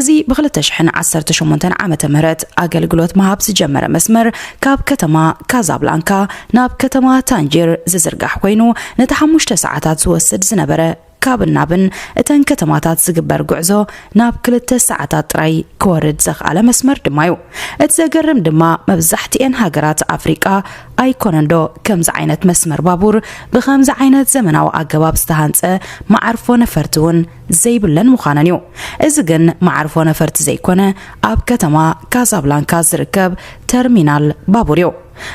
እዚ ብ ክልተ ሽሕን ዓሰርተ ሸሞንተን ዓመተ ምህረት ኣገልግሎት ምሃብ ዝጀመረ መስመር፣ ካብ ከተማ ካዛብላንካ ናብ ከተማ ታንጂር ዝዝርጋሕ ኮይኑ፣ ነቲ ሓሙሽተ ሰዓታት ዝወስድ ዝነበረ ካብን ናብን እተን ከተማታት ዝግበር ጉዕዞ ናብ ክልተ ሰዓታት ጥራይ ክወርድ ዘኽኣለ መስመር ድማ እዩ። እቲ ዘገርም ድማ፣ መብዛሕትኤን ሃገራት ኣፍሪቃ ኣይኮነንዶ ከምዚ ዓይነት መስመር ባቡር ብኸምዚ ዓይነት ዘመናዊ ኣገባብ ዝተሃንጸ መዓርፎ ነፈርቲ እውን ዘይብለን ምዃነን እዩ። እዚ ግን መዓርፎ ነፈርቲ ዘይኮነ፣ ኣብ ከተማ ካዛብላንካ ዝርከብ ተርሚናል ባቡር እዩ።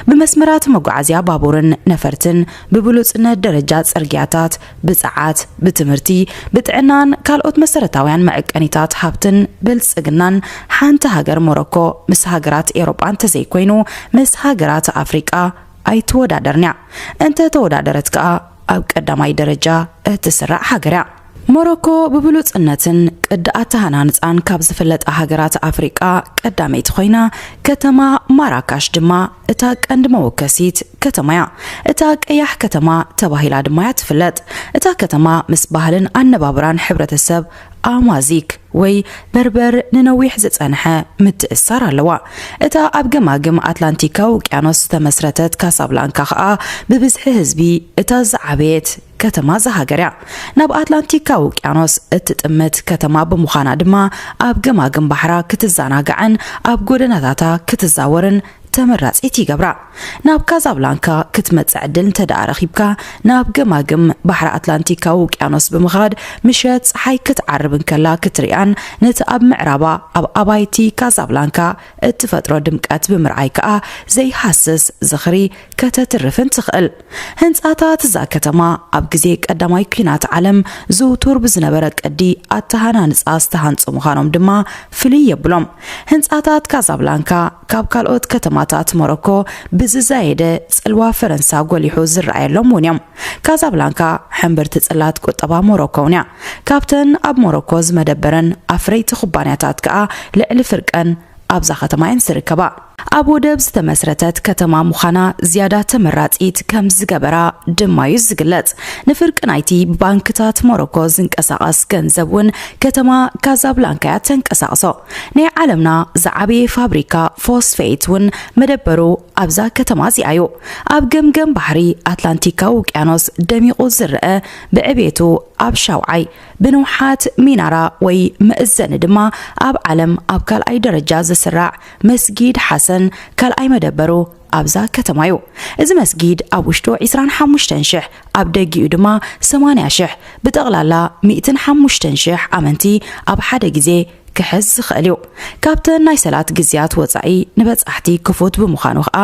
ብመስመራት መጓዓዝያ ባቡርን ነፈርትን፣ ብብሉጽነት ደረጃ ጽርግያታት፣ ብጸዓት፣ ብትምህርቲ፣ ብጥዕናን ካልኦት መሰረታውያን መዐቀኒታት ሃብትን ብልጽግናን፣ ሓንቲ ሃገር ሞሮኮ ምስ ሃገራት ኤውሮጳ እንተዘይኮይኑ፣ ምስ ሃገራት ኣፍሪቃ ኣይትወዳደርን እያ። እንተ ተወዳደረት ከኣ ኣብ ቀዳማይ ደረጃ እትስራዕ ሃገር እያ። ሞሮኮ ብብሉጽነትን ቅዲ ኣተሃናንጻን ካብ ዝፍለጣ ሃገራት ኣፍሪቃ ቀዳመይቲ ኮይና፣ ከተማ ማራካሽ ድማ እታ ቀንዲ መወከሲት ከተማ እያ። እታ ቀያሕ ከተማ ተባሂላ ድማ እያ ትፍለጥ። እታ ከተማ ምስ ባህልን ኣነባብራን ሕብረተሰብ ኣማዚክ ወይ በርበር ንነዊሕ ዝጸንሐ ምትእስሳር ኣለዋ። እታ ኣብ ገማግም ኣትላንቲካዊ ውቅያኖስ ዝተመስረተት ካሳብላንካ ኸኣ ብብዝሒ ህዝቢ እታ ዝዓበየት ከተማ እዛ ሃገር እያ። ናብ ኣትላንቲካዊ ውቅያኖስ እትጥምት ከተማ ብምዃና ድማ፣ ኣብ ገማግም ባሕራ ክትዘናጋዕን ኣብ ጎደናታታ ክትዛወርን ተመራጺት ይገብራ። ናብ ካዛብላንካ ክትመጽእ ዕድል እንተ ደኣ ረኺብካ፣ ናብ ገማግም ባሕሪ ኣትላንቲካዊ ውቅያኖስ ብምኻድ፣ ምሸት ጸሓይ ክትዓርብ እንከላ ክትሪኣን፣ ነቲ ኣብ ምዕራባ ኣብ ኣባይቲ ካዛብላንካ እትፈጥሮ ድምቀት ብምርኣይ ከኣ ዘይሃስስ ዝኽሪ ከተትርፍን ትኽእል። ህንጻታት እዛ ከተማ ኣብ ግዜ ቀዳማይ ኲናት ዓለም ዝውቱር ብዝነበረ ቅዲ ኣተሃናንጻ ዝተሃንጹ ምዃኖም ድማ ፍልይ የብሎም። ህንጻታት ካዛብላንካ ካብ ካልኦት ከተማታት ሞሮኮ ብዝዛየደ ጽልዋ ፈረንሳ ጎሊሑ ዝረኣየሎም እውን እዮም። ካዛብላንካ ሕምብርቲ ጽላት ቁጠባ ሞሮኮ እውን እያ። ካብተን ኣብ ሞሮኮ ዝመደበረን ኣፍረይቲ ኩባንያታት ከኣ ልዕሊ ፍርቀን ኣብዛ ከተማ እየን ዝርከባ። ኣብ ወደብ ዝተመስረተት ከተማ ምዃና ዝያዳ ተመራጺት ከም ዝገበራ ድማ እዩ ዝግለጽ። ንፍርቂ ናይቲ ብባንክታት ሞሮኮ ዝንቀሳቐስ ገንዘብ እውን ከተማ ካዛብላንካ እያ ተንቀሳቕሶ። ናይ ዓለምና ዝዓበየ ፋብሪካ ፎስፌት እውን መደበሩ ኣብዛ ከተማ እዚኣ እዩ። ኣብ ገምገም ባሕሪ ኣትላንቲካዊ ውቅያኖስ ደሚቑ ዝረአ፣ ብዕቤቱ ኣብ ሻውዓይ፣ ብንውሓት ሚናራ ወይ መእዘኒ ድማ ኣብ ዓለም ኣብ ካልኣይ ደረጃ ዝስራዕ መስጊድ ሓሰን ካልኣይ መደበሩ ኣብዛ ከተማ እዩ። እዚ መስጊድ ኣብ ውሽጡ ዕስራን ሓሙሽተን ሽሕ፣ ኣብ ደጊኡ ድማ ሰማንያ ሽሕ፣ ብጠቕላላ ሚእትን ሓሙሽተን ሽሕ ኣመንቲ ኣብ ሓደ ግዜ ክሕዝ ዝኽእል እዩ። ካብተን ናይ ሰላት ግዜያት ወጻኢ ንበጻሕቲ ክፉት ብምዃኑ ኸኣ፣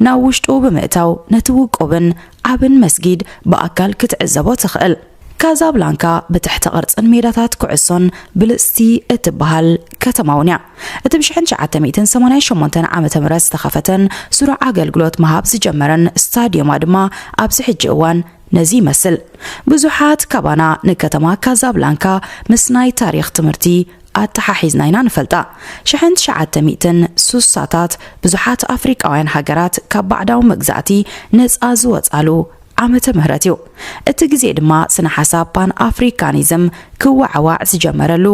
ናብ ውሽጡ ብምእታው ነቲ ውቁብን ዓብን መስጊድ ብኣካል ክትዕዘቦ ትኽእል። ካዛብላንካ ብትሕተ ቅርጽን ሜዳታት ኩዕሶን ብልጽቲ እትበሃል ከተማ እውን እያ። እቲ ብ ሽሕን ትሽዓተ ሚእትን ሰማንያን ሸሞንተን ዓመተ ምህረት ዝተኸፈተን ስሩዕ ኣገልግሎት ምሃብ ዝጀመረን ስታድዮማ ድማ ኣብዚ ሕጂ እዋን ነዚ ይመስል። ብዙሓት ካባና ንከተማ ካዛብላንካ ምስ ናይ ታሪኽ ትምህርቲ ኣተሓሒዝና ኢና ንፈልጣ። ሽሕን ትሽዓተ ሚእትን ሱሳታት ብዙሓት ኣፍሪቃውያን ሃገራት ካብ ባዕዳዊ መግዛእቲ ነጻ ዝወጻሉ ዓመተ ምህረት እዩ። እቲ ግዜ ድማ ስነ ሓሳብ ፓን ኣፍሪካኒዝም ክወዓዋዕ ዝጀመረሉ፣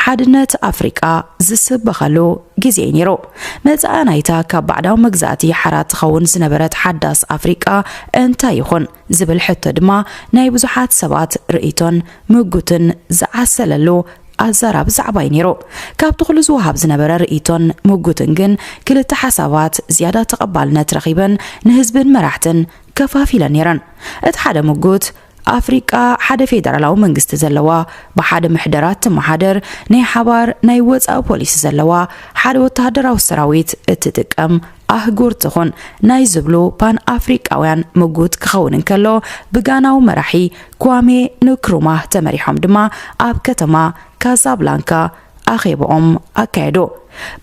ሓድነት ኣፍሪቃ ዝስበኸሉ ግዜ እዩ ነይሩ። መጻኢ ናይታ ካብ ባዕዳዊ መግዛእቲ ሓራ ትኸውን ዝነበረት ሓዳስ ኣፍሪቃ እንታይ ይኹን ዝብል ሕቶ ድማ ናይ ብዙሓት ሰባት ርእይቶን ምጉትን ዝዓሰለሉ ኣዛራቢ ዛዕባ እዩ ነይሩ። ካብቲ ኩሉ ዝወሃብ ዝነበረ ርእይቶን ምጉትን ግን ክልተ ሓሳባት ዝያዳ ተቐባልነት ረኺበን ንህዝብን መራሕትን ከፋፊለን ነይረን። እቲ ሓደ ምጉት ኣፍሪቃ ሓደ ፌደራላዊ መንግስቲ ዘለዋ፣ ብሓደ ምሕደራ እትመሓደር፣ ናይ ሓባር ናይ ወጻኢ ፖሊሲ ዘለዋ፣ ሓደ ወተሃደራዊ ሰራዊት እትጥቀም ኣህጉር ትኹን ናይ ዝብሉ ፓን ኣፍሪቃውያን ምጉት ክኸውን እንከሎ፣ ብጋናዊ መራሒ ኳሜ ንክሩማህ ተመሪሖም ድማ ኣብ ከተማ ካዛብላንካ ኣኼብኦም ኣካየዱ።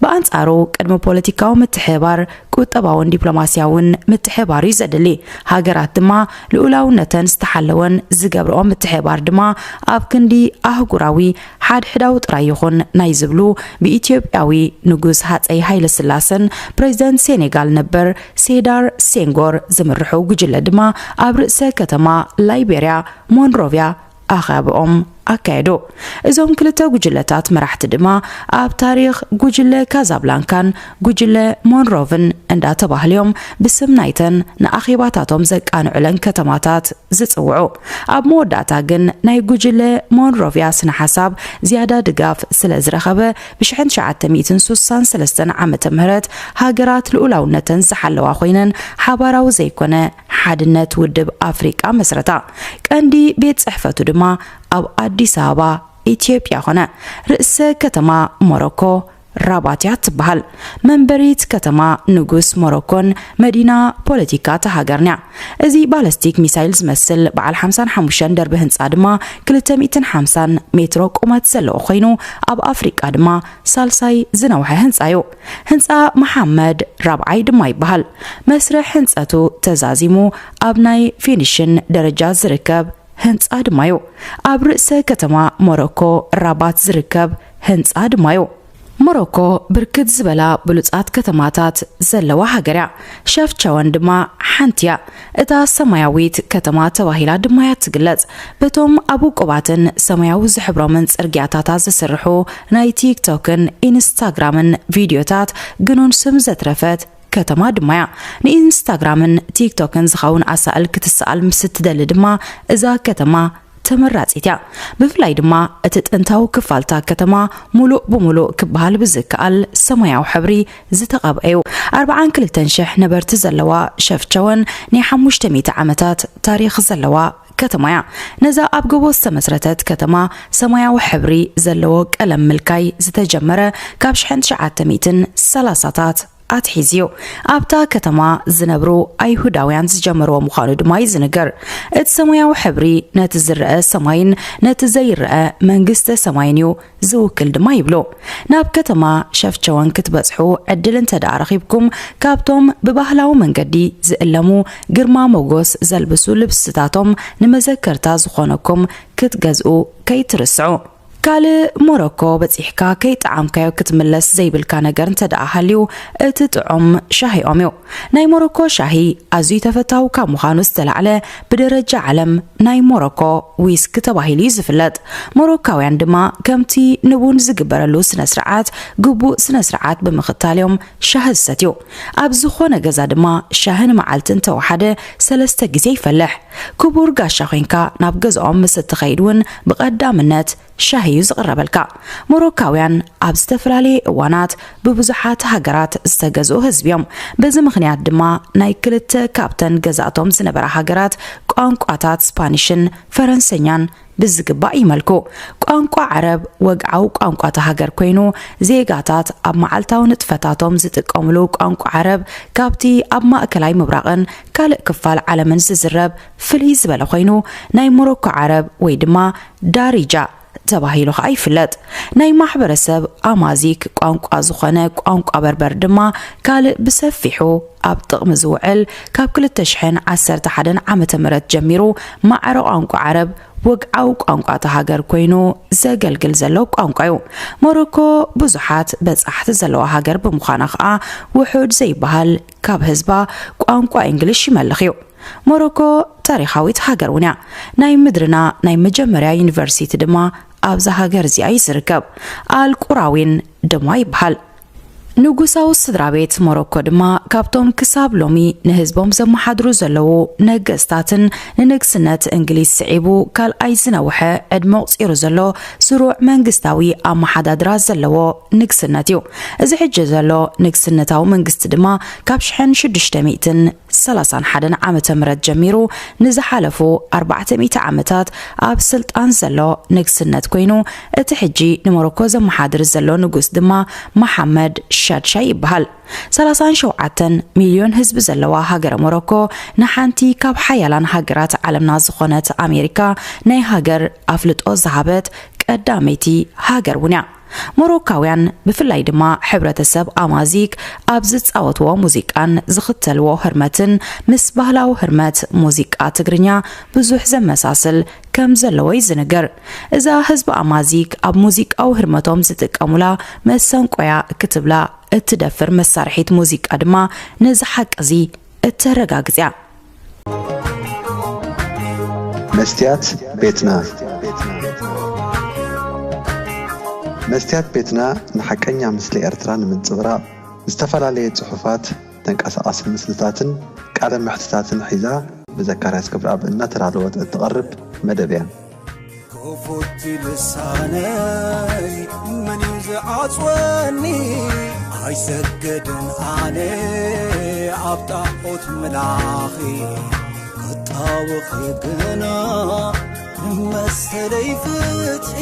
ብኣንጻሩ ቅድሚ ፖለቲካዊ ምትሕብባር ቁጠባውን ዲፕሎማስያውን ምትሕብባር እዩ ዘድሊ። ሃገራት ድማ ልኡላውነተን ዝተሓለወን ዝገብርኦ ምትሕብባር ድማ ኣብ ክንዲ ኣህጉራዊ ሓድሕዳዊ ጥራይ ይኹን ናይ ዝብሉ ብኢትዮጵያዊ ንጉስ ሃጸይ ሃይለስላሰን ፕሬዚደንት ሴኔጋል ነበር ሴዳር ሴንጎር ዝምርሑ ጉጅለ ድማ ኣብ ርእሰ ከተማ ላይቤርያ ሞንሮቪያ ኣኼብኦም ኣካየዱ። እዞም ክልተ ጉጅለታት መራሕቲ ድማ ኣብ ታሪኽ ጉጅለ ካዛብላንካን ጉጅለ ሞንሮቭን እንዳተባህሉ እዮም ብስም ናይተን ንኣኼባታቶም ዘቃንዑለን ከተማታት ዝጽውዑ። ኣብ መወዳእታ ግን ናይ ጉጅለ ሞንሮቪያ ስነ ሓሳብ ዝያዳ ድጋፍ ስለ ዝረኸበ፣ ብ ሽሕን ትሽዓተ ሚእትን ሱሳን ሰለስተን ዓመተ ምህረት ሃገራት ልኡላውነተን ዝሓለዋ ኮይነን ሓባራዊ ዘይኮነ ሓድነት ውድብ ኣፍሪቃ መስረታ። ቀንዲ ቤት ጽሕፈቱ ድማ ኣብ ኣዲስ ኣበባ ኢትዮጵያ ኮነ። ርእሰ ከተማ ሞሮኮ ራባት እያ ትበሃል። መንበሪት ከተማ ንጉስ ሞሮኮን መዲና ፖለቲካ እታ ሃገርን እያ። እዚ ባለስቲክ ሚሳይል ዝመስል በዓል ሓምሳን ሓሙሽተን ደርቢ ህንጻ ድማ ክልተ ሚእትን ሓምሳን ሜትሮ ቁመት ዘለዎ ኮይኑ፣ ኣብ ኣፍሪቃ ድማ ሳልሳይ ዝነውሐ ህንጻ እዩ። ህንጻ መሓመድ ራብዓይ ድማ ይበሃል። መስርሕ ህንጸቱ ተዛዚሙ ኣብ ናይ ፊኒሽን ደረጃ ዝርከብ ህንጻ ድማ እዩ። ኣብ ርእሰ ከተማ ሞሮኮ ራባት ዝርከብ ህንጻ ድማ እዩ። ሞሮኮ ብርክት ዝበላ ብሉጻት ከተማታት ዘለዋ ሃገር እያ። ሸፍቸወን ድማ ሓንቲ እያ። እታ ሰማያዊት ከተማ ተባሂላ ድማ እያ ትግለጽ። በቶም ኣብ ውቁባትን ሰማያዊ ዝሕብሮምን ጽርግያታታ ዝስርሑ ናይ ቲክቶክን ኢንስታግራምን ቪድዮታት ግኑን ስም ዘትረፈት ከተማ ድማ እያ። ንኢንስታግራምን ቲክቶክን ዝኸውን ኣሳእል ክትሰኣል ምስ እትደሊ ድማ እዛ ከተማ ተመራጺት እያ። ብፍላይ ድማ እቲ ጥንታዊ ክፋልታ ከተማ ሙሉእ ብሙሉእ ክበሃል ብዝከኣል ሰማያዊ ሕብሪ ዝተቐብአ እዩ። ኣርብዓን ክልተን ሽሕ ነበርቲ ዘለዋ ሸፍቸወን ናይ ሓሙሽተ ሚእቲ ዓመታት ታሪኽ ዘለዋ ከተማ እያ። ነዛ ኣብ ጎቦ ዝተመስረተት ከተማ ሰማያዊ ሕብሪ ዘለዎ ቀለም ምልካይ ዝተጀመረ ካብ ሽሕን ትሽዓተ ሚእትን ሰላሳታት ኣትሒዙ እዩ። ኣብታ ከተማ ዝነብሩ ኣይሁዳውያን ዝጀመርዎ ምዃኑ ድማ እዩ ዝንገር። እቲ ሰማያዊ ሕብሪ ነቲ ዝረአ ሰማይን ነቲ ዘይረአ መንግስተ ሰማይን እዩ ዝውክል ድማ ይብሉ። ናብ ከተማ ሸፍቸወን ክትበጽሑ ዕድል እንተ ደኣ ረኺብኩም፣ ካብቶም ብባህላዊ መንገዲ ዝእለሙ ግርማ ሞጎስ ዘልብሱ ልብስታቶም ንመዘከርታ ዝኾነኩም ክትገዝኡ ከይትርስዑ። ካልእ ሞሮኮ በጺሕካ ከይጠዓምካዮ ክትምለስ ዘይብልካ ነገር እንተ ደኣ ሃልዩ፣ እቲ ጥዑም ሻሂኦም እዩ። ናይ ሞሮኮ ሻሂ ኣዝዩ ተፈታዊ ካብ ምዃኑ ዝተላዕለ፣ ብደረጃ ዓለም ናይ ሞሮኮ ዊስክ ተባሂሉ እዩ ዝፍለጥ። ሞሮካውያን ድማ ከምቲ ንቡን ዝግበረሉ ስነ ስርዓት፣ ግቡእ ስነ ስርዓት ብምኽታል እዮም ሻሂ ዝሰትዩ። ኣብ ዝኾነ ገዛ ድማ ሻሂ ንመዓልቲ እንተወሓደ ሰለስተ ግዜ ይፈልሕ። ክቡር ጋሻ ኮይንካ ናብ ገዛኦም ምስ እትኸይድ እውን ብቐዳምነት ሻሂ እዩ ዝቕረበልካ። ሞሮካውያን ኣብ ዝተፈላለየ እዋናት ብብዙሓት ሃገራት ዝተገዝኡ ህዝቢ እዮም። በዚ ምኽንያት ድማ ናይ ክልተ ካብተን ገዛእቶም ዝነበራ ሃገራት ቋንቋታት ስፓኒሽን ፈረንሰኛን ብዝግባእ ይመልኩ። ቋንቋ ዓረብ ወግዓዊ ቋንቋ እታ ሃገር ኮይኑ፣ ዜጋታት ኣብ መዓልታዊ ንጥፈታቶም ዝጥቀምሉ ቋንቋ ዓረብ ካብቲ ኣብ ማእከላይ ምብራቕን ካልእ ክፋል ዓለምን ዝዝረብ ፍልይ ዝበለ ኮይኑ፣ ናይ ሞሮኮ ዓረብ ወይ ድማ ዳሪጃ ተባሂሉ ኸኣ ይፍለጥ። ናይ ማሕበረሰብ ኣማዚክ ቋንቋ ዝኾነ ቋንቋ በርበር ድማ ካልእ ብሰፊሑ ኣብ ጥቕሚ ዝውዕል፣ ካብ ክልተ ሽሕን ዓሰርተ ሓደን ዓመተ ምህረት ጀሚሩ ማዕረ ቋንቋ ዓረብ ወግዓዊ ቋንቋ እታ ሃገር ኮይኑ ዘገልግል ዘሎ ቋንቋ እዩ። ሞሮኮ ብዙሓት በጻሕቲ ዘለዋ ሃገር ብምዃና ኸኣ ውሑድ ዘይበሃል ካብ ህዝባ ቋንቋ እንግሊሽ ይመልኽ እዩ። ሞሮኮ ታሪኻዊት ሃገር እውን እያ። ናይ ምድርና ናይ መጀመርያ ዩኒቨርሲቲ ድማ ኣብዛ ሃገር እዚኣ እዩ ዝርከብ። ኣል ቁራዊን ድማ ይበሃል። ንጉሳዊ ስድራ ቤት ሞሮኮ ድማ ካብቶም ክሳብ ሎሚ ንህዝቦም ዘመሓድሩ ዘለዉ ነገስታትን ንንግስነት እንግሊዝ ስዒቡ ካልኣይ ዝነውሐ ዕድመ ኣቑጺሩ ዘሎ ስሩዕ መንግስታዊ ኣመሓዳድራ ዘለዎ ንግስነት እዩ። እዚ ሕጂ ዘሎ ንግስነታዊ መንግስቲ ድማ ካብ ሽሕን ሽዱሽተ ሚእትን ሰላሳን ሓደን ዓመተ ምህረት ጀሚሩ ንዝሓለፉ ኣርባዕተ ሚእቲ ዓመታት ኣብ ስልጣን ዘሎ ንግስነት ኮይኑ፣ እቲ ሕጂ ንሞሮኮ ዘመሓድር ዘሎ ንጉስ ድማ መሓመድ ሻድሻይ ይበሃል። ሰላሳን ሸውዓተን ሚልዮን ህዝቢ ዘለዋ ሃገረ ሞሮኮ ንሓንቲ ካብ ሓያላን ሃገራት ዓለምና ዝኾነት ኣሜሪካ ናይ ሃገር ኣፍልጦ ዝሃበት ቀዳመይቲ ሃገር እውን እያ። ሞሮካውያን ብፍላይ ድማ ሕብረተሰብ ኣማዚክ ኣብ ዝጻወትዎ ሙዚቃን ዝኽተልዎ ህርመትን ምስ ባህላዊ ህርመት ሙዚቃ ትግርኛ ብዙሕ ዘመሳስል ከም ዘለዎ እዩ ዝንገር። እዛ ህዝቢ ኣማዚክ ኣብ ሙዚቃዊ ህርመቶም ዝጥቀሙላ መሰንቆያ ክትብላ እትደፍር መሳርሒት ሙዚቃ ድማ ነዚ ሓቂ እዚ እተረጋግጽ እያ። መስትያት ቤትና። መስትያት ቤትና ንሓቀኛ ምስሊ ኤርትራ ንምንጽብራቕ ዝተፈላለየ ጽሑፋት፣ ተንቀሳቓሲ ምስልታትን ቃለ መሕትታትን ሒዛ ብዘካርያስ ገብረኣብ እናተዳለወት እትቐርብ መደብ እያ። ክፉት ልሳነይ መን እዩ ዝዓጽወኒ? ኣይሰግድን ኣነ ኣብ ጣዖት ምላኺ፣ ክጣወኺ ግና መሰለይ ፍትሒ።